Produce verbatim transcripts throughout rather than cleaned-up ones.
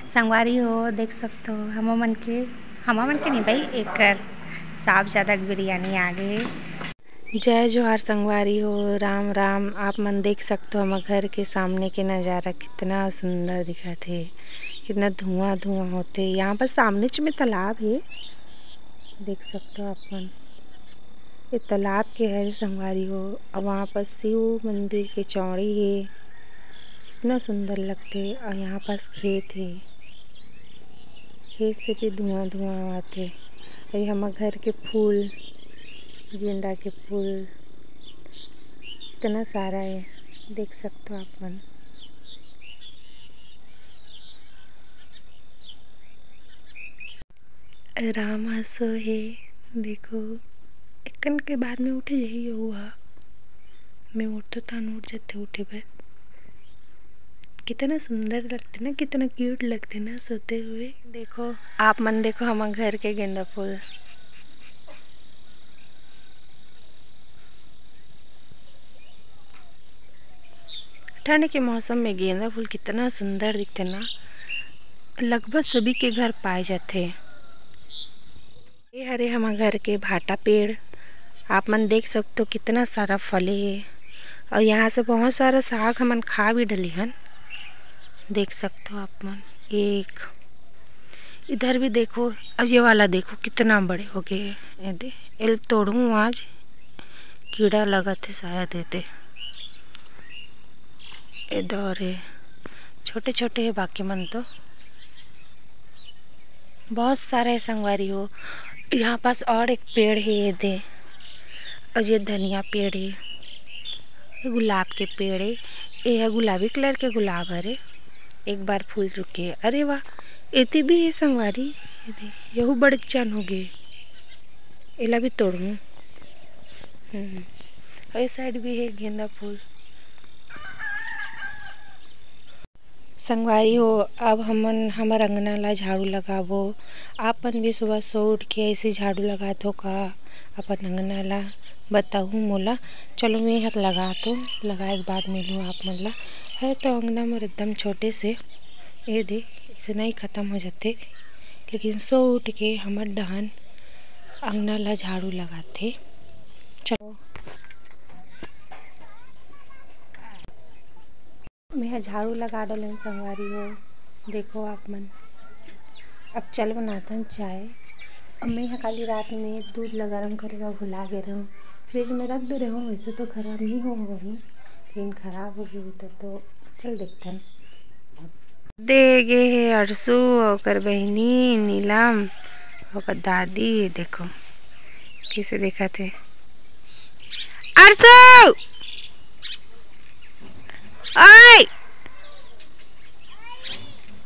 संगवारी हो, देख सकथो, हमर मन के, हमर मन के नहीं भाई, एकर साहबजादा के बिरयानी आ गे हे। जय जोहार संगवारी हो, राम राम। आप मन देख सकथो, हमर घर के सामने के नज़ारा कितना सुंदर दिखत हे, कितना धुआं धुआं होथे। यहाँ पर सामने च में तालाब हे, देख सकथो आप मन, ये तालाब के हरे संगवारी हो। और वहाँ पर शिव मंदिर के चौड़ी हे, कितना सुंदर लगथे। और यहाँ पास खेत हे, खेत से भी धुआं धुआं आवत हे। और ये हमर घर के फूल, गेंदा के फूल, इतना सारा हे, देख सकथो आप मन। राम ह सोहे, देखो, एकन के बाद में उठ जाही यहू ह। मैं उठतो तहन उठ जथे उठे बर। कितना सुंदर लगथे ना, कितना क्यूट लगथे ना सोते हुए। देखो, आप मन देखो, हमर घर के गेंदा फूल। ठंड के मौसम में गेंदा फूल कितना सुंदर दिखथे ना, लगभग सभी के घर पाए जाथे। ये हरे हमर घर के भाटा पेड़, आप मन देख सकथो कितना सारा फले हे। और यहाँ से बहुत सारा साग हमन खा भी डली हन, देख सकथो आप मन। एक इधर भी देखो, और ये वाला देखो कितना बड़े हो गए हे। ये दे, एल तोड़हूँ आज, कीड़ा लगत हे शायद एदे। ए दौर हे, छोटे छोटे हे बाकी मन तो। बहुत सारे हे संगवारी हो। यहाँ पास और एक पेड़ हे, ये दे, और ये धनिया पेड़ हे, गुलाब के पेड़ हे। ये ह गुलाबी कलर के गुलाब हरे, एक बार फूल चुके हे। अरे वाह, एती भी हे संगवारी, ये दे, यहू बड़चन हो गे। एला भी तोड़हूँ। हम्म, और ये साइड भी हे गेंदा फूल। संगवारी हो, अब हमन हमर अंगना ला झाड़ू लगाबो। आप मन भी सुबह सो उठ के ऐसे झाड़ू लगात हो का अपन अंगना ला? बताहू मोला। चलो मैं हक लगात हो, लगाए के बाद मिलूँ आप मन ला। है तो अंगना मोर एकदम छोटे से, ये दे, इतना ही खत्म हो जाथे, लेकिन सो उठ के हमर डहन अंगना ला झाड़ू लगाथे। चलो। मेंहा झाड़ू लगा डलेन संगवारी हो, देखो आप मन। अब चल बनाथन चाय। अब मेंहा काली रात में दूध ला गरम करे बर भुला गे रहूँ, फ्रिज में रख दे रहूँ। वैसे तो खराब नहीं हो होही, लेकिन खराब हो गई तो, तो चल देखथन। दे गे हे अरसू, ओकर बहिनी नीलम, ओकर दादी, देखो किसे देखत हे। अरसू! ओए!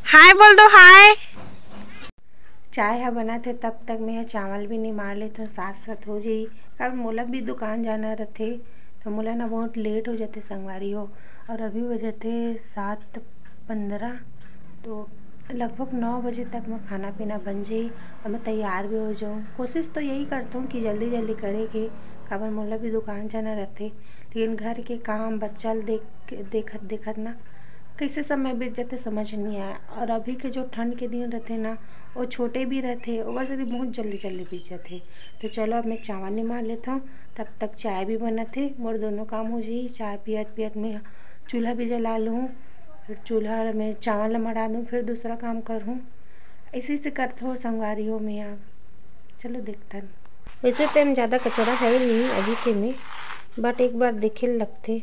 हाय बोल दो, हाय। चाय ह बनत हे, तब तक मेंहा चावल भी निमार लेथों, साथ साथ हो जाही, काबर मोला भी दुकान जाना रथे, तो मोला ना बहुत लेट हो जाथे संगवारी हो। और अभी बजत हे सात पंद्रह, तो लगभग नौ बजे तक मोर खाना पीना बन जाही और मैं तैयार भी हो जाऊँ। कोशिश तो यही करथों कि जल्दी जल्दी करे के, काबर मोला भी दुकान जाना रथे, लेकिन घर के काम, बच्चा ल देख, देखत देखत ना कैसे समय बीत जाथे, समझ नहीं आए। और अभी के जो ठंड के दिन रथे ना, वो छोटे भी रथे, ओकर सेती बहुत जल्दी जल्दी बीत जाथे। तो चलो, अब मैं चावल निमार लेथों, तब तक चाय भी बनत हे, मोर दोनों काम हो जाही। चाय पियत पियत मैं चूल्हा भी जला लूँ, फिर चूल्हा में चावल ला मड़ा दूँ, फिर दूसरा काम करहूँ। ऐसे ऐसे करथों संगवारी हो मेंहा। चलो देखथन। वैसे तो एम ज़्यादा कचरा है नहीं अभी के में, but एक बार देखे ल लगथे।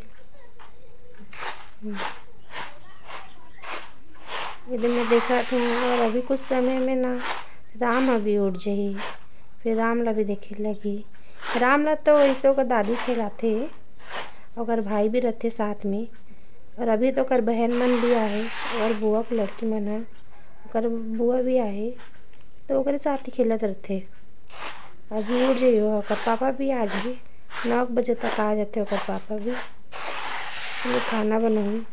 ये दिन मैं देखत हूँ, और अभी कुछ समय में ना राम अभी उठ जाही, फिर राम ला भी देखे लगी। राम ला तो वैसे ओकर दादी खेलाथे, ओकर भाई भी रथे साथ में, और अभी तो ओकर बहन मन भी आहे, और बुआ के लड़की मन ह, ओकर बुआ भी आहे, तो ओकरे साथ ही खेलत रथे। अभी उठ जाही ओकर पापा भी आ जाही, नौ बजे तक आ जाथे ओकर पापा भी। मैं खाना बनाऊँ।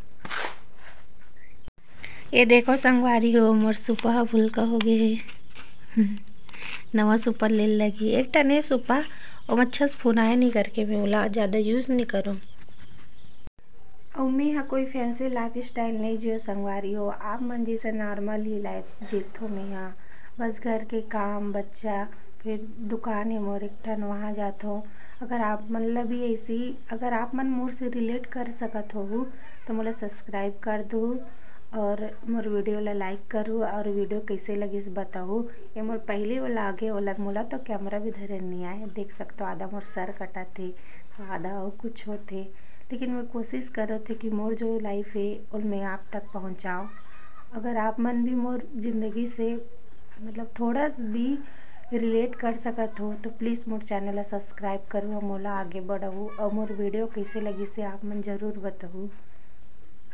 ये देखो संगवारी हो, मोर सुपा ह फुलका हो गे हे। नवा सुपा ले लगी, एक ठन ए सुपा, ओमा अच्छा से फुनाए नहीं करके मैं ओला ज़्यादा use नहीं करूँ। अउ मैं ह कोई fancy lifestyle नइ जियो संगवारी हो, आप मन जइसे normal ही life जीथो मैं ह। बस घर के काम, बच्चा, फिर दुकान हे मोर एक ठन, वहाँ जाथो। अगर आप मन ला भी ऐसी, अगर आप मन मोर से relate कर सकत होहू, तो मोला subscribe कर दू और मोर video ला like करू और video कैसे लगिस बताहू। ये मोर पहली vlog हे, ओला मोला तो camera भी धरे नइ आए, देख सकत हो आधा मोर सर कटत हे, आधा अउ कुछ होत हे, लेकिन मैं कोशिश करत हे कि मोर जो life हे, ओल मैं आप तक पहुँचाओ। अगर आप मन भी मोर जिंदगी से मतलब थोड़ा भी relate कर सकत हो, तो please मोर channel ला subscribe करू, मोला आगे बढ़ाऊ, और मोर video कैसे लगिस हे आप मन जरूर बताहू।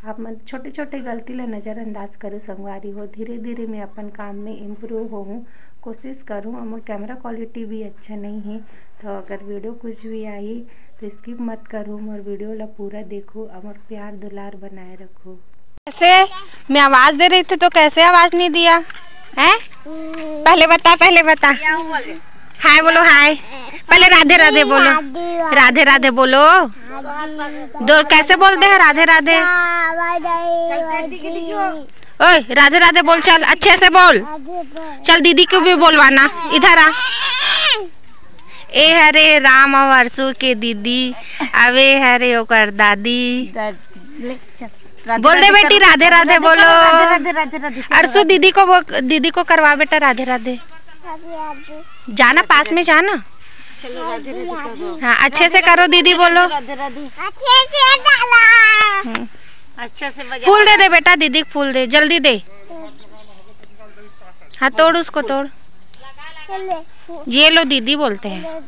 आप मन छोटे-छोटे गलती ला नज़रअंदाज करू संगवारी हो, धीरे-धीरे मैं अपन काम में improve होहूँ, कोशिश करूँ। और मोर camera quality भी अच्छा नहीं हे, तो अगर video कुछ भी आही, तो skip मत करू, मोर video ला पूरा देखू, और मोर प्यार दुलार बनाए रखू। कैसे मैं आवाज दे रही थी, तो कैसे आवाज नहीं दिया? हैं? पहले बता, पहले बता। हाय बोलो, हाय। पहले राधे राधे बोलो। राधे राधे बोलो। दो कैसे बोलते हैं राधे राधे? ओए, राधे राधे बोल, चल अच्छे से बोल। चल दीदी को भी बोलवाना, इधर आ। ए हरे राम और अरसू के दीदी, अवे हरे ओकर दादी। बोल दे बेटी, राधे राधे बोलो। राधे राधे राधे। अरसू दीदी को वो, दीदी को करवा बेटा राधे राधे। जाना पास में जाना। हाँ, अच्छे से करो दीदी बोलो। अच्छे से डाला। हम्म। अच्छे से बजा। फूल दे दे बेटा, दीदी को फूल दे, जल्दी दे। हाँ, तोड़ उसको, तोड़। ये लो, दीदी बोलते हैं।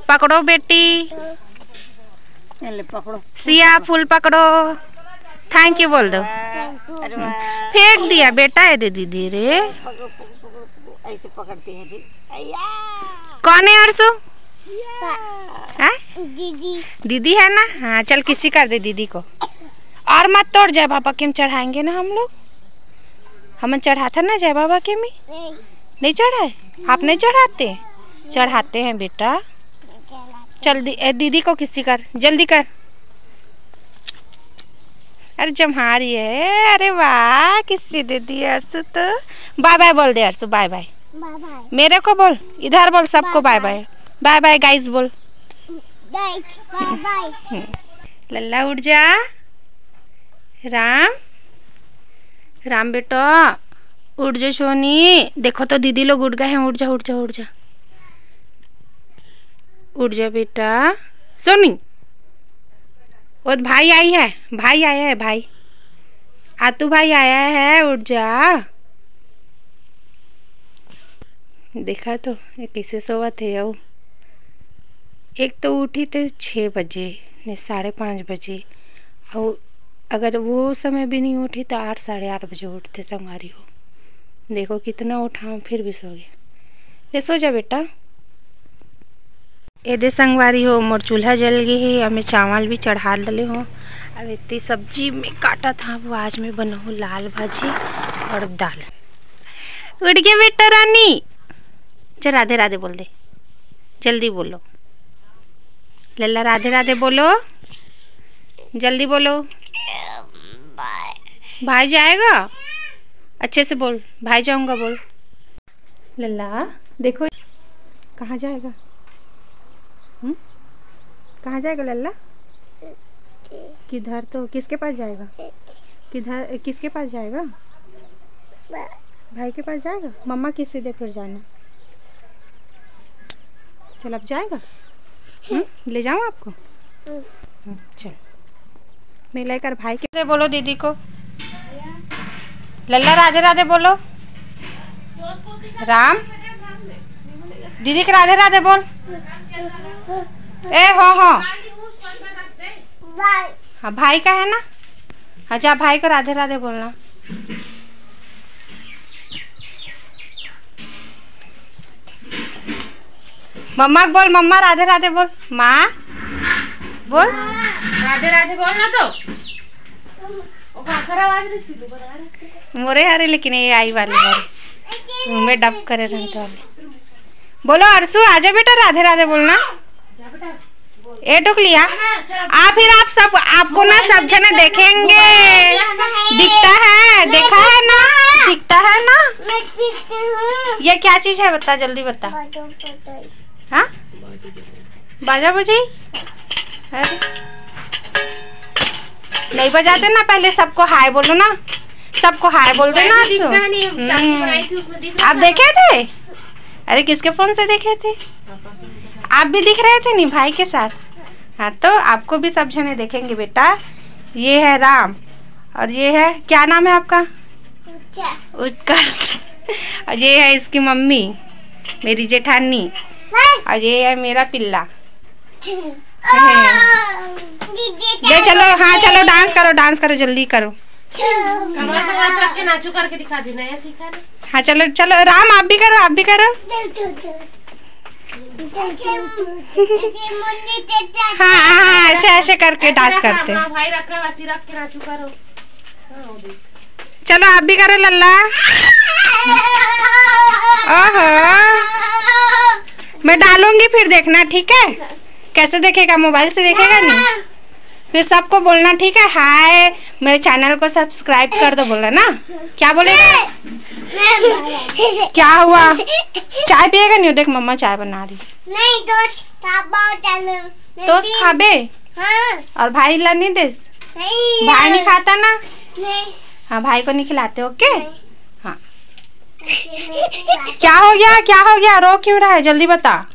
पकड़ो बेटी। ये ले, पकड़ो। सिया फूल पकड़ो। Thank you बोल दो। अरे वाह। फेंक दिया बेटा, ये दे दीदी रे। पकड़ो, पकड़ो, पकड़ो, पकड़ो। ऐसे पकड़ते हैं जी। अय्या। कौन है अरसू? हैं? दीदी। दीदी है ना? हाँ, चल किसी कर दे दीदी को। और मत तोड़, जय बाबा के हम चढ़ाएंगे ना हम लोग। हमन चढ़ाथन ना जय बाबा के में? नहीं। नहीं चढ़ाए? आप नहीं चढ़ाते? चढ़ाते हैं बेटा। चल दी-, ए, दीदी को किसी कर, जल्दी कर। अरे जम्हारी है, अरे वाह, किसी दे दी अरसू तो। बाय बाय बोल दे अरसू, बाय बाय। बाय बाय। मेरे को बोल, इधर बोल सबको बाय बाय। बाय बाय guys बोल। Guys, बाय बाय। लल्ला उठ जा। राम, राम बेटा, उठ जा सोनी। देखो तो दीदी लोग उठ गए हैं, उठ जा, उठ जा, उठ जा। उठ जा बेटा, सोनी। ओ भाई आई है, भाई आया है, भाई। आतू भाई आया है, उठ जा। देखा तो, ये कैसे सोवत हे अउ। एक तो उठी थे छः बजे, नहीं, साढ़े पाँच बजे, अउ अगर वो समय भी नहीं उठी तो आठ, साढ़े आठ बजे उठते संगवारी हो। देखो कितना उठाऊँ, फिर भी सो गया। ले सो जा बेटा। ए दे संगवारी हो, मोर चूल्हा जल गे हे, अब मैं चावल भी चढ़ा डले हो। अब इतनी सब्जी में काटत हँव, आज मैं बनाहूँ लाल भाजी और दाल। उठ गया बेटा रानी, चल राधे राधे बोल दे, जल्दी बोलो लल्ला, राधे राधे बोलो, जल्दी बोलो। भाई जाएगा, अच्छे से बोल, भाई जाऊंगा बोल। लल्ला, देखो, कहाँ जाएगा? हम्म? कहाँ जाएगा लल्ला? किधर तो, किसके पास जाएगा? किधर, किसके पास जाएगा? भाई के पास जाएगा। मम्मा किसे दे फिर जाना? चल, अब जाएगा। हम्म? ले जाऊँ आपको? हम्म, चल। मैं लेकर भाई के दे बोलो दीदी को। लल्ला राधे राधे बोलो। राम, दीदी के राधे राधे बोल। ए, हो, हो। हाँ, भाई का है ना? हाँ, जा भाई को राधे राधे बोलना। मम्मा को बोल, मम्मा राधे राधे बोल। माँ बोल। राधे राधे बोल ना तो। मोरे हरे, लेकिन ये आई वाले हरे। मुँह में डब करे रहने वाले। बोलो अरसू, आजा बेटा, राधे राधे बोलना। ए टुकलिया, आ फिर आप सब, आपको ना सब जने देखेंगे। दिखता है, देखा है ना, दिखता है ना। ये क्या चीज है, बता, जल्दी बता। हाँ, बाजा बजाई। अरे, नहीं बजाते ना, पहले सबको हाय बोलो ना, सबको हाय बोल देना। आप देखे थे? अरे, किसके फोन से देखे थे? आप भी दिख रहे थे नहीं भाई के साथ। हाँ, तो आपको भी सब जने देखेंगे बेटा। ये है राम, और ये है, क्या नाम है आपका? उत्कर्ष। और ये है इसकी मम्मी, मेरी जेठानी, और ये है मेरा पिल्ला। ले चलो, हाँ चलो, डांस करो, डांस करो, जल्दी करो। कमर पे हाथ रख के नाचू करके दिखा दी, नया सीखा ना। हाँ चलो चलो, राम आप भी करो, आप भी करो। हाँ हाँ, ऐसे ऐसे करके डांस करते हैं। भाई रखा, वैसे रख के नाचू करो। चलो आप भी करो लल्ला। ओहो, मैं डालूंगी फिर देखना, ठीक है? कैसे देखेगा, मोबाइल से देखेगा नहीं? फिर सबको बोलना, ठीक है? हाय, मेरे चैनल को सब्सक्राइब कर दो बोलना ना। क्या बोलेगा? क्या हुआ? चाय पिएगा नहीं? देख मम्मा चाय बना रही। नहीं, दोस्त, खाबो, चलो। दोस्त खाबे? हाँ। और भाई ला नहीं देस? नहीं। भाई नहीं खाता ना? नहीं। हाँ, भाई को नहीं खिलाते, ओके? नहीं। हाँ। क्या हो गया, क्या हो गया, रो क्यों रहा है, जल्दी बता।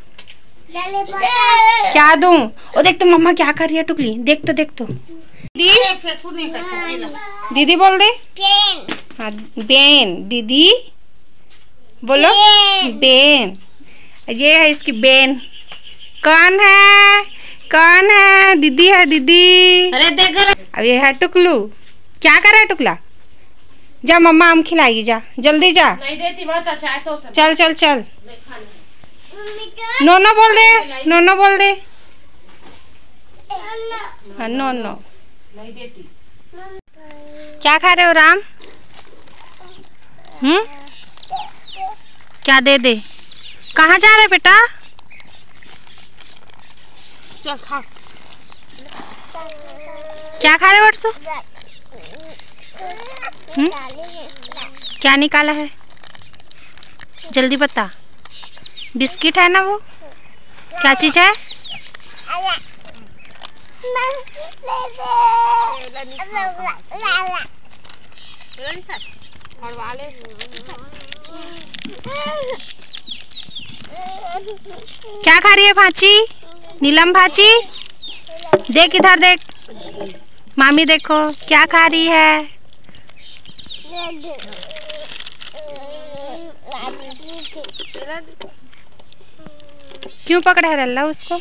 क्या दूं? ओ देख तो मम्मा क्या कर रही है टुकली, देख तो, देख तो। दीदी, दीदी बोल दे। पेन। हाँ, बेन। दीदी बोलो। बेन। बेन। ये है इसकी बेन। कौन है, कौन है? दीदी है, दीदी। अरे देख रे। अब ये है टुकलू। क्या कर रहा है टुकला? जा मम्मा आम खिलाएगी, जा जल्दी जा। नहीं देती, मत, चाहे तो उसे चल चल चल। नहीं खाना है। नोनो बोल दे, नोनो बोल दे। हाँ, नोनो। नहीं देती। क्या खा रहे हो राम? हम्म, क्या दे दे? कहाँ जा रहे बेटा? चल खा। क्या खा रहे वर्षो? हम्म, क्या निकाला है, जल्दी बता। बिस्किट है ना वो? क्या चीज है? क्या खा रही है भांची? नीलम भांची, देख इधर देख, मामी देखो क्या खा रही है। क्यों पकड़ा है लल्ला उसको?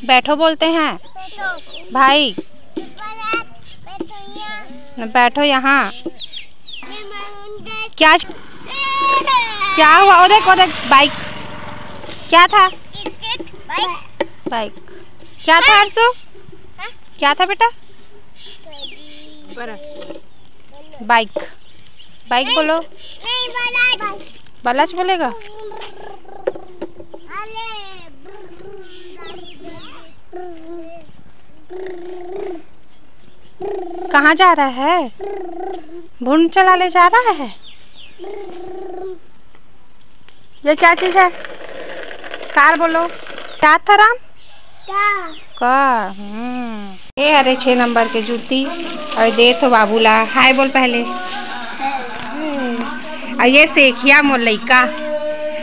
बैठो बोलते हैं भाई। बैठो यहाँ। क्या, क्या हुआ? वो देख, वो देख, बाइक। क्या था? बाइक। क्या था हर्षु? क्या था बेटा? बाइक। बाइक बोलो। बलाच बोलेगा। कहाँ जा रहा है? भुंड चला ले जा रहा है। ये क्या चीज है? कार बोलो। क्या था राम? का। का। हम्म। ये हरे छह नंबर के जूती और दे तो बाबू ला हाय बोल पहले। और ये सेखिया मोर लइका,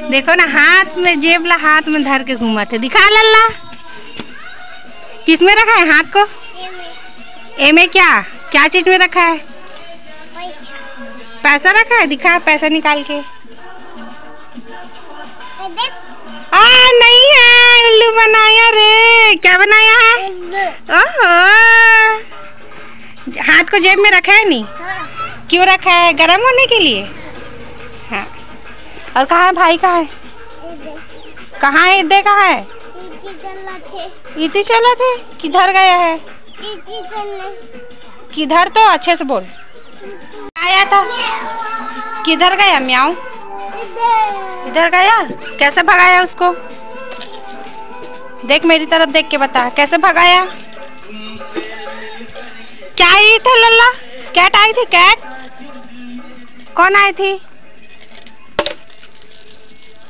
देखो ना, हाथ में जेब ला हाथ में धर के घूमत है। दिखा लल्ला, किस में रखा है हाथ को? एमे क्या, क्या चीज में रखा है? पैसा रखा है, दिखा पैसा निकाल के। आ, नहीं है, उल्लू बनाया रे। क्या बनाया है? ओहो, हाथ को जेब में रखा है नहीं? क्यों रखा है? गर्म होने के लिए। हाँ। और कहाँ है भाई, कहाँ है? कहाँ है, इधर कहाँ है? इधर चला थे। किधर गया है? किधर तो अच्छे से बोल। आया था। किधर गया म्याऊ? इधर गया, कैसे भगाया उसको? देख, मेरी तरफ देख के बता, कैसे भगाया? क्या आई थी लल्ला? कैट आई थी, कैट? कौन आई थी?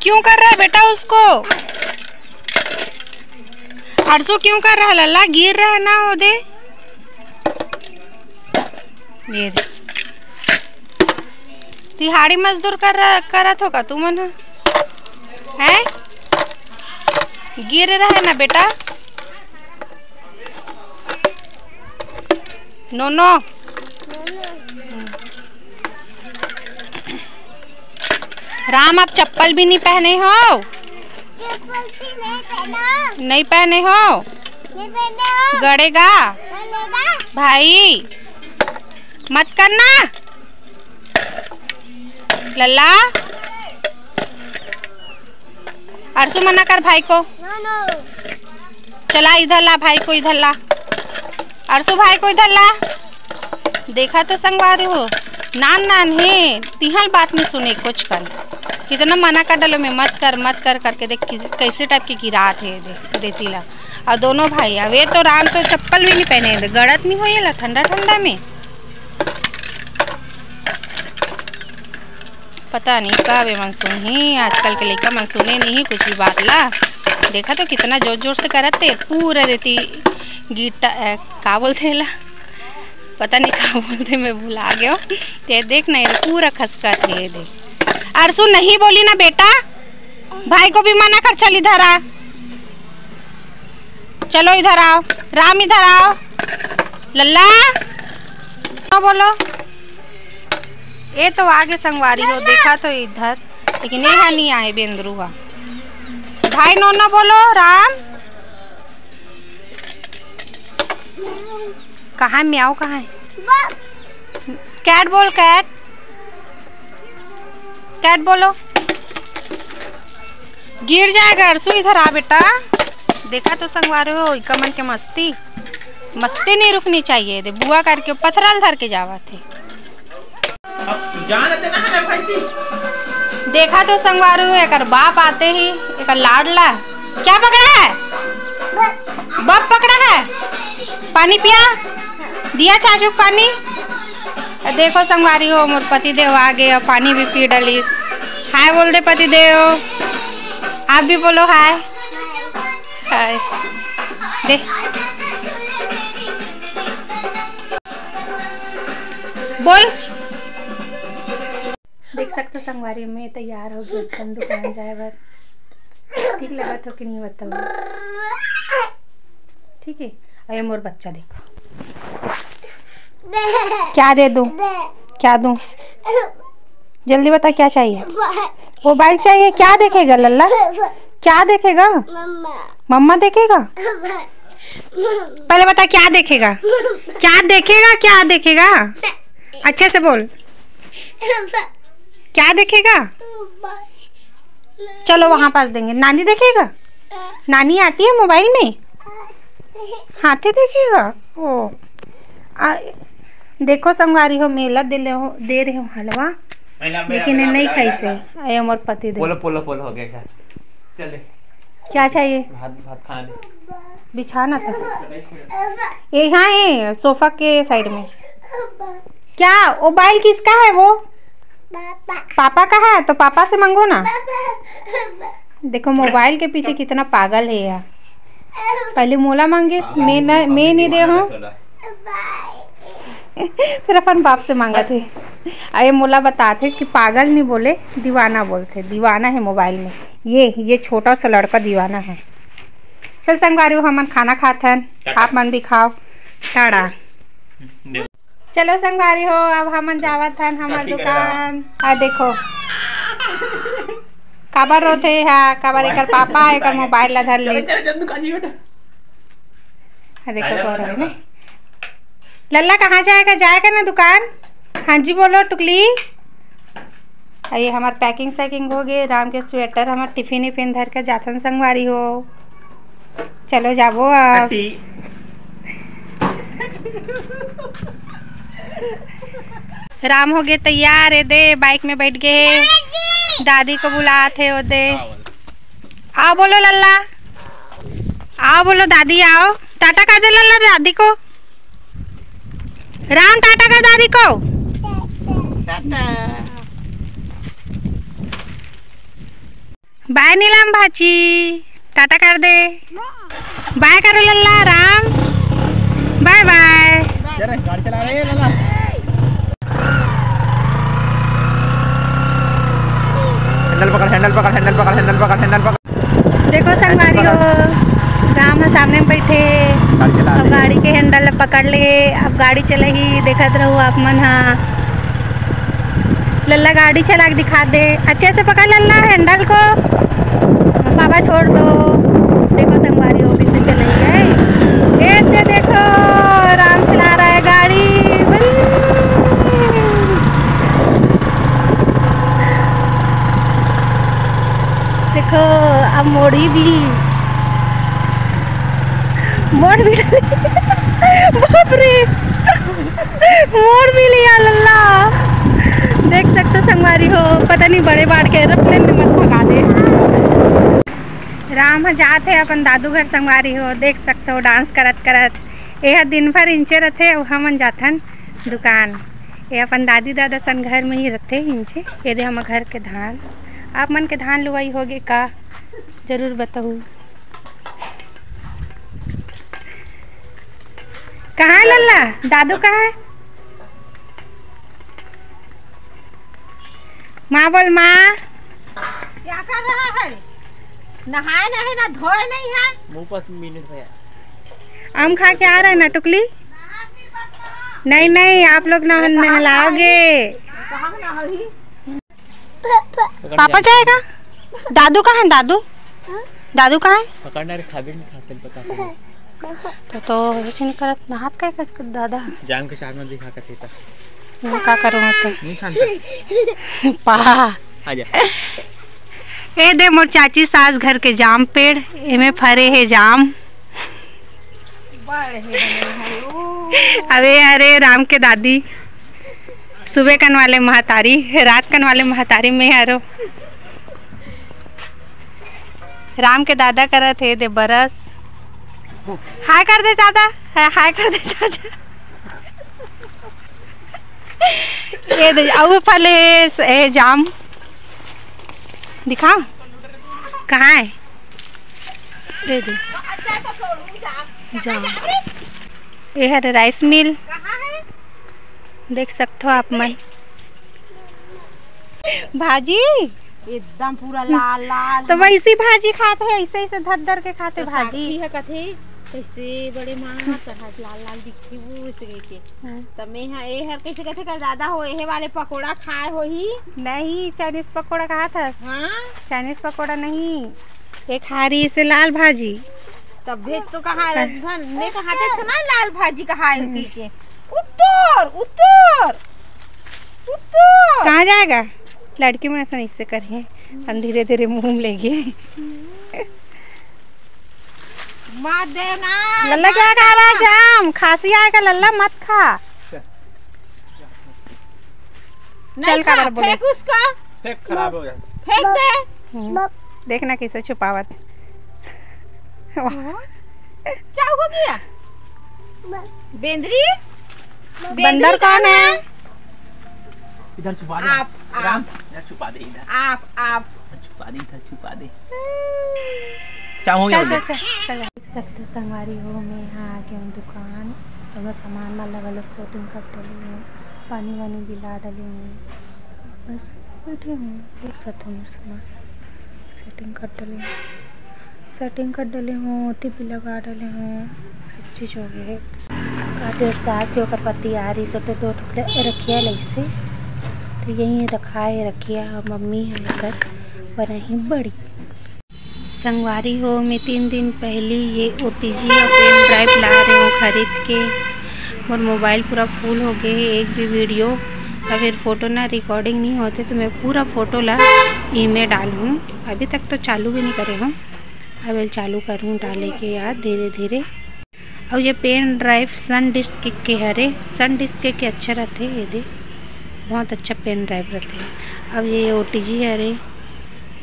क्यों कर रहा है बेटा उसको? हर्षू क्यों कर रहा है लल्ला? गिर रहा है ना वो, दे। ये दे। दिहाड़ी मजदूर कर रहा, करत हो का तू मन ह? हैं? गिर रहा है ना बेटा? नोनो। राम, आप चप्पल भी नहीं पहने हो? चप्पल भी नहीं पहना। नहीं पहने हो? नहीं पहने हो। गड़ेगा। गड़ेगा। भाई, मत करना। लल्ला, अर्सु, मना कर भाई को। नो, नो। चला, इधर ला भाई को, इधर ला। अर्सु, भाई को इधर ला। देखा तो संगवारी हो, नान नान हे, तिहल बात नहीं सुने कुछ कन। कितना मना कर डालो मैं, मत कर, मत कर करके देख किस-, कैसे टाइप के गिरात हे दे, देती ला। और दोनों भाई, अब ये तो राम तो चप्पल भी नहीं पहने हे, गड़त नहीं हो ये ला ठंडा ठंडा में। पता नहीं कब एमन सुनही, आजकल के लइका मन सुने नहीं कुछ भी बात ला। देखा तो कितना जोर जोर से करत हे, पूरा रेती गिट्टा, अ, का बोलथे एला, पता नहीं का बोलथे, मैं भुला गयो। ते देख ना, ये पूरा खसकत हे, ये देख। अर्सु, नहीं बोली ना बेटा, भाई को भी मना कर, चल इधर आ, चलो इधर आओ, राम इधर आओ, लल्ला, हाँ बोलो। ये तो आगे संगवारी हो, देखा तो इधर, लेकिन ये नहीं आए बेंदरू हा। भाई नोनो बोलो, राम। कहाँ है म्याऊ, कहाँ है? कैट बोल, कैट। कैट बोलो। गिर जाएगा अर्सु, इधर आ बेटा। देखा तो संगवारी हो, इका मन के मस्ती, मस्ती नहीं रुकनी चाहिए। दे बुआ करके पथरा ल धर के जावत हे। अब जान देना है ना भैंसी। देखा तो संगवारी हो, एकर बाप आते ही एकर लाडला क्या पकड़ा है? बप पकड़ा है। पानी पिया, दिया चाचू को पानी। अ, देखो संगवारी हो, मोर पति देव आ गए और पानी भी पी डलिस। हाय बोल दे पति देव, आप भी बोलो हाय। हाय। दे। बोल। देख सकते हो संगवारी, मैं तैयार हो गई अपन दुकान जाए बर। ठीक लगत हो कि नहीं बताओ? ठीक है, अरे मोर बच्चा देखो, क्या दे दूं? क्या दूं? जल्दी बता, क्या चाहिए? मोबाइल चाहिए। क्या देखेगा लल्ला? क्या देखेगा? मम्मा। मम्मा देखेगा? पहले बता, क्या देखेगा? क्या देखेगा? क्या देखेगा? अच्छे से बोल। क्या देखेगा? चलो वहाँ पास देंगे। नानी देखेगा? नानी आती है मोबाइल में? हाथी देखेगा? ओ। आ, देखो संगवारी हो, मेला दे ले हो, दे रहे हो हलवा, लेकिन ये नहीं खाई से। अरे मोर पति दे। पोलो, पोलो, पोलो हो गया क्या? चले। क्या चाहिए? भात, भात खाना दे। बिछाना था। ये यहाँ है, सोफा के साइड में। क्या? मोबाइल किसका है वो? पापा। पापा का है, तो पापा से मांगो ना। पापा। देखो, मोबाइल के पीछे कितना पागल है यार। पहले मोला मांगे, मैं न, मैं नहीं दे हूँ। फिर अपन बाप से मांगत हे। अरे मोला बताथे कि पागल नहीं बोले, दीवाना बोलथे। दीवाना है मोबाइल में। ये, ये छोटा सा लड़का दीवाना है। चल संगवारी हो, हमन खाना खात हन, टाटा। आप मन भी खाओ। टाटा। चलो संगवारी हो, अब हमन जावत हन हमर काकी करा। दुकान। आ देखो, काबर रोथे हा, काबर एकर पापा एकर मोबाइल ला धर ले। चल, चल, चल, दुकान जी बेटा। आ देखो, आ जा, गौरव आ जा। ने। लल्ला कहाँ जाएगा? जाएगा ना दुकान। हाँ जी बोलो टुकली। आ ये हमार पैकिंग सैकिंग हो गए, राम के स्वेटर, हमार टिफिन इफिन धर के जाथन संगवारी हो। चलो जाबो अब। हटी। राम हो गए तैयार, ये दे बाइक में बैठ गए। दादी को बुलात हे ओदे। आओ बोलो लल्ला, आओ बोलो दादी, आओ। टाटा कर दे लल्ला दादी को। राम, टाटा कर दादी को। टाटा। बाय नीलम भाची, टाटा कर दे। बाय करो लल्ला राम, बाय बाय। जरा गाड़ी चला रहे हैं लल्ला। हैंडल पकड़, हैंडल पकड़, हैंडल पकड़, हैंडल पकड़, हैंडल पकड़। देखो संगवारी हो, राम ह सामने में बैठे, गाड़ी चला अब रहे। गाड़ी के हैंडल पकड़ ले, अब गाड़ी चलही, देखत रहू आप मन हा। लल्ला गाड़ी चला के दिखा दे, अच्छे से पकड़ लल्ला हैंडल को, पापा छोड़ दो। देखो संगवारी हो कैसे चलही है, ऐसे देखो राम चला रहा है गाड़ी। देखो अब मोड़ी भी, मोड़ भी डाली। बाप रे, मोड़ भी लिया लल्ला। देख सकते हो संगवारी हो, पता नहीं बड़े बाढ़ के एरोप्लेन में मत भगा दे। राम ह जात हे अपन दादू घर संगवारी हो, देख सकते हो डांस करत करत। एह दिन भर इंचे रथे अउ हमन जाथन दुकान। ये अपन दादी दादा सन घर में ही रथे इंचे। ये दे हमर घर के धान, आप मन के धान लुवाई होगे का, जरूर बताहू। कहाँ है लल्ला? दादू कहाँ है? माँ बोल माँ। क्या कर रहा है? नहाए नहीं ना धोए नहीं है। मुंह पर मिनट भैया। आम खा के आ रहा है ना टुकली? नहीं नहीं, आप लोग ना नहलाओगे। कहाँ ना होही? पापा जाएगा? दादू कहाँ है दादू? दादू कहाँ है? पकड़ना रे, खाबे नहीं खाते पता। तो तो ऐसे नहीं करत ना हाथ का कर दादा। जाम के चार में दिखा कर देता। मैं का करूँ मैं तो? नहीं खानता। पा। आ जा। ए दे मोर चाची सास घर के जाम पेड़, एमे फरे हे जाम। अबे अरे राम के दादी, सुबह कन वाले महतारी, रात कन वाले महतारी में हरो। राम के दादा करत हे दे बरस। हाय कर दे दादा, हाय, हाय कर दे चाचा। ये दे, अउ फल हे, ए, जाम। दिखा, कहाँ है? ये दे। जाम। ये हरे राइस मिल। देख सकते हो आप मन। भाजी। एकदम पूरा लाल लाल। तो वैसी भाजी खात हे, ऐसे ऐसे धर धर के खाते तो भाजी। साक्षी ह कथे, कैसे बड़े माँ, तो लाल लाल दिखथे वो, ऐसे कह के। हाँ। त मैं हा, ए हर कैसे कहथे कर दादा हो, एहे वाले पकोड़ा खाए होही। नहीं, चाइनीज पकोड़ा कहा था। हाँ? चाइनीज पकोड़ा नहीं, एक हारी से लाल भाजी। तब भेज तो कहा, हाँ। रंधन, मैं कहा थे छो ना लाल भाजी कहा है हम्म। कह के। उत्तर, उत्तर, उत्तर। कहाँ जाएगा? लड़की मन ऐसा नहीं से करे, हम धीरे धीरे मुंह में लेगे। मत देना, लल्ला क्या खा रहा है? जाम, खांसी आएगा लल्ला, मत खा। नहीं चल, खा, काबर बोले? फेंक उसका। फेंक, खराब हो गया। फेंक दे। हम्म, देखना कैसे छुपावत। वाह। क्या हो गया? बेंदरी? बंदर बेंदरी कौन कहाँ है? है? इधर छुपा दे। आप, राम, आप। इधर छुपा दे, इधर। आप, आप। इधर छुपा दे, इधर छुपा दे। चाहो चल, या चल, ले। चल, चल। देख सकते हो संगवारी हो, मैं यहाँ आ गया हूँ दुकान और मैं सामान वाला वाला सेटिंग कर डाली हूँ, पानी वानी भी ला डाली हूँ, बस बैठी हूँ। देख सकते हो मेरा सामान सेटिंग कर डाली हूँ, सेटिंग कर डाली हूँ, ओती भी लगा डाली हूँ, सब चीज़ हो गई है। काफी सास के ओकर पति आ रही से तो दो टुकड़े रखिया लइसे, तो यहीं रखा है रखिया, मम्मी है एकर बनाही बड़ी। संगवारी हो, मैं तीन दिन पहली ये ओटीजी और पेन ड्राइव ला रहे हूँ खरीद के। मोर मोबाइल पूरा फुल हो गए है, एक भी वीडियो या फिर फोटो ना रिकॉर्डिंग नहीं होते, तो मैं पूरा फोटो ला इमे डालूँ। अभी तक तो चालू भी नहीं करे हूँ, अब चालू करूँ डाले के यार धीरे धीरे। अउ ये पेन ड्राइव सन डिस्क के, के हरे, सन डिस्क के, के अच्छा रथे, ये दे बहुत अच्छा पेन ड्राइव रथे। अब ये ओटीजी हरे,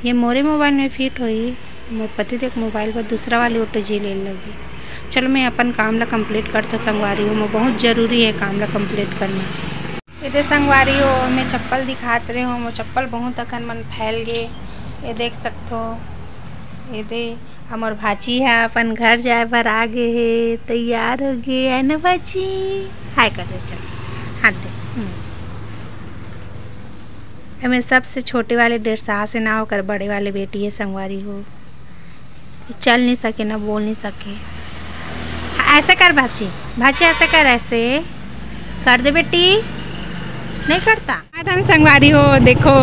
ये मोरे मोबाइल में फिट होही, मोर पति देव मोबाइल पर दूसरा वाली ओटीजी ले लगी। चलो, मैं अपन काम ला कंप्लीट करथों संगवारी हो, मोर बहुत जरूरी है काम ला कंप्लीट करना। ये दे संगवारी हो, मैं चप्पल दिखात रहे हूँ, मोर चप्पल बहुत अकन मन फैल गे। ये देख सकथो, ये दे, हमर भाची ह अपन घर जाए बर आ गे हे, तैयार हो गे है ना भाची? हाय कर दे, चल, हाथ दे। हम्म। एमे सबसे छोटे वाले डेढ़ साल से ना, ओकर बड़े वाले बेटी है संगवारी हो, चल नहीं सके ना, बोल नहीं सके। ऐसे कर भाची, भाची ऐसे कर, ऐसे कर दे बेटी, नहीं करता। धन संगवारी हो, देखो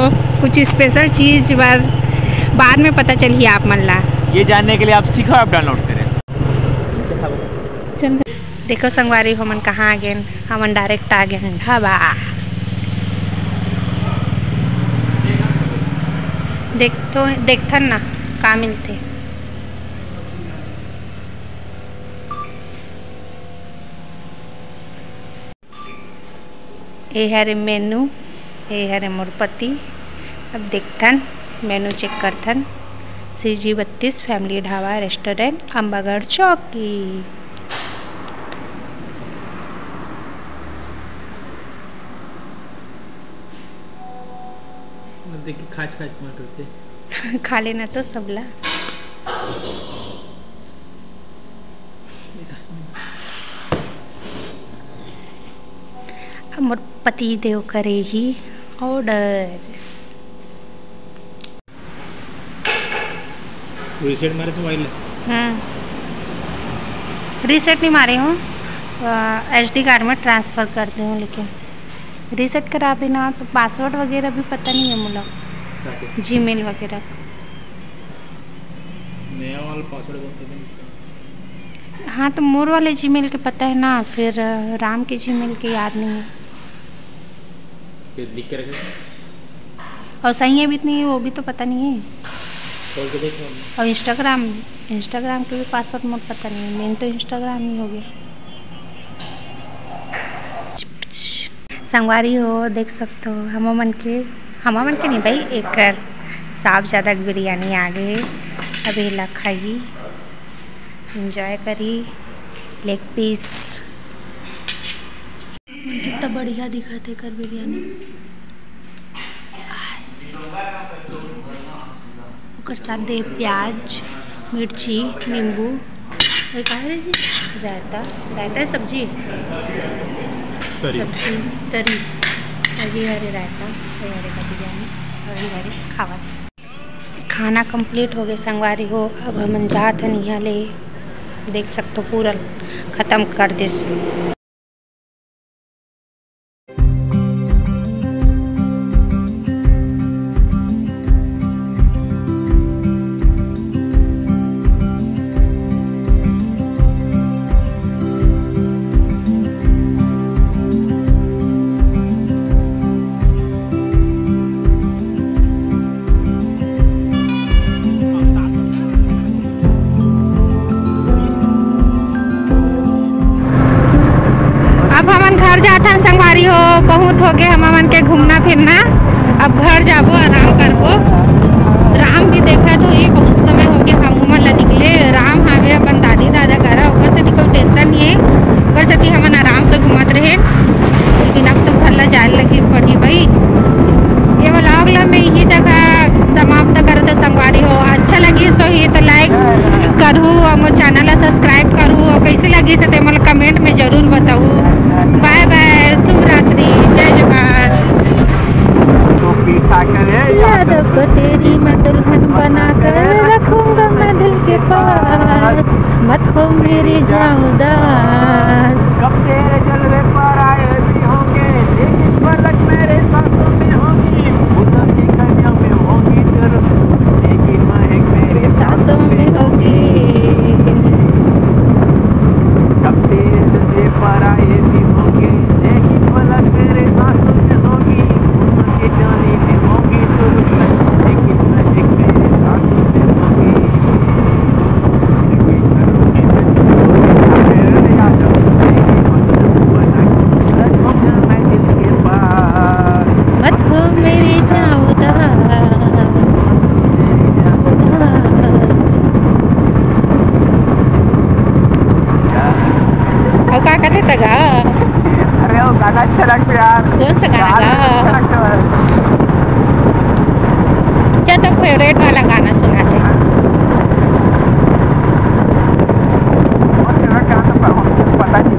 कुछ स्पेशल चीज बर बाद में पता चलही आप मन ला। ये जानने के लिए आप सीखो ऐप डाउनलोड करें। चल। देखो संगवारी हो, हमन कहाँ आ गेन, हमन डायरेक्ट आ गेन ढाबा। देख तो, देखथन ना का मिलथे। ए हरे मेनू, ए हरे मोर पति। अब देखथन, मेनू चेक करथन। सी जी बत्तीस फैमिली ढाबा रेस्टोरेंट, अम्बागढ़ चौकी। देखिए, खाच खाच मत होते। खा लेना तो सबला। अब मोर पति देव करे ही ऑर्डर। रीसेट मारे थे मोबाइल। हम्म, रीसेट नहीं मारे हूँ, एसडी कार्ड में ट्रांसफ़र कर दे हूँ, लेकिन रीसेट करा बिना तो पासवर्ड वगैरह भी पता नहीं है मोला, काहे? जीमेल वगैरह। नया वाला पासवर्ड बता दे। हाँ, तो मोर वाले जीमेल के पता है ना, फिर राम के जीमेल के याद नहीं है। फिर लिख के रखे। और सही है भी नहीं, वो भी तो पता नहीं है। खोल के देख लो। और इंस्टाग्राम, इंस्टाग्राम के भी पासवर्ड मोर पता नहीं है, मेन तो इंस्टाग्राम ही हो गया। संगवारी हो, देख सकते हो, हम मन के, हम मन के नहीं भाई, एकर साहबजादा के बिरयानी आ गे। अब एला खाही, एंजॉय करी, लेग पीस। कितना बढ़िया दिखत हे एकर बिरयानी। ओकर साथ दे प्याज, मिर्ची, नींबू, ये का है जी? रायता, रायता है सब्जी? तरी। सब्जी, तरी। और ये हरे रायता, ये हरे का बिरयानी, और ये हरे खावा। खाना कंप्लीट हो गए संगवारी हो, अब हमन जात हन इहाँ ले। देख सकथो पूरा खत्म कर दिस। अब हमन घर जाथन संगवारी हो, बहुत हो गए हमन के घूमना फिरना। अब घर जाबो, आराम करबो। राम भी देखत होही, बहुत समय हो गए हम मन ला निकले। राम हावे अपन दादी दादा करा, ओकर सेती कोई टेंशन नहीं है, ओकर सेती हमन आराम से घूमत रहे। लेकिन अब तो घर ला जाए लगी पड़ी भाई। ये व्लॉग ला मैं यही जगह समाप्त करत हूँ संगवारी हो। अच्छा लगी तो ही तो लाइक करहू और मोर चैनल ला सब्सक्राइब करहू और कैसे लगी तो ते मोला कमेंट में जरूर बताऊ। बाय बाय, शुभ रात्रि, जय जोहार। यादों को तेरी मैं दुल्हन बना कर रखूंगा मैं दिल के पास, मत हो मेरे जाऊं उदास। कब तेरे जलवे पर आए भी होंगे, लेकिन पलक मेरे सांसों में होगी। फूलों की कलियों में होगी जरूर, लेकिन महक मेरे सांसों में होगी। कब तेरे जलवे पर आए भी होंगे, लेकिन पलक मेरे सांसों में होगी। फूलों की डाली में होगी जरूर, लेकिन महक मेरे सांसों में होगी। कौन सा गाना था? चल, तो फेवरेट वाला गाना सुना दे। पता नहीं।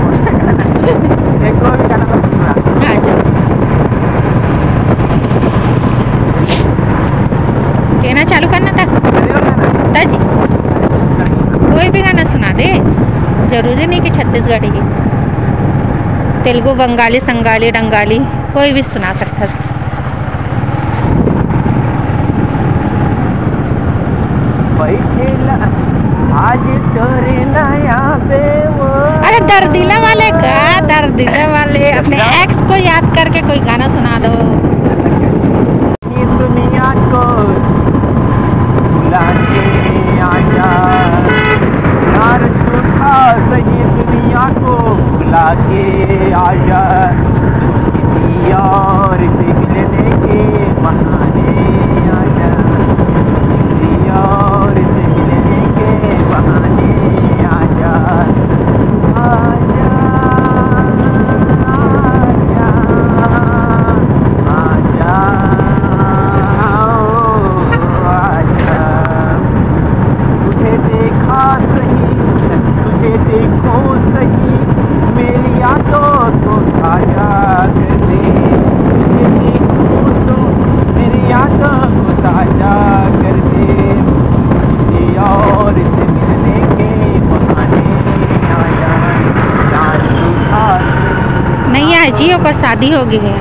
अच्छा। कहना चालू करना था। ता जी, कोई भी गाना सुना दे, जरूरी नहीं कि छत्तीसगढ़ी। तेलुगु, बंगाली, संगाली, डंगाली, कोई भी सुना सकता है। आज तोरे नया बेवो। अरे दर्दिला वाले का, दर्दिला वाले अपने एक्स को याद करके कोई गाना सुना दो। दुनिया को भुला के आजा, यार झूठा सही दुनिया को भुला के आजा। किसी और से मिलने के बहाने आजा, किसी और से मिलने के बहाने आजा, आजा, आजा, आजा, ओ आजा। तुझे देखा सही, तुझे देखो सही, मेरी यादों को ताजा कर दे। तुझे देखो तो मेरी यादों को ताजा कर दे। किसी और से मिलने के बहाने आ जाए, चांद उठा के नहीं, आज ही ओकर शादी हो गई है।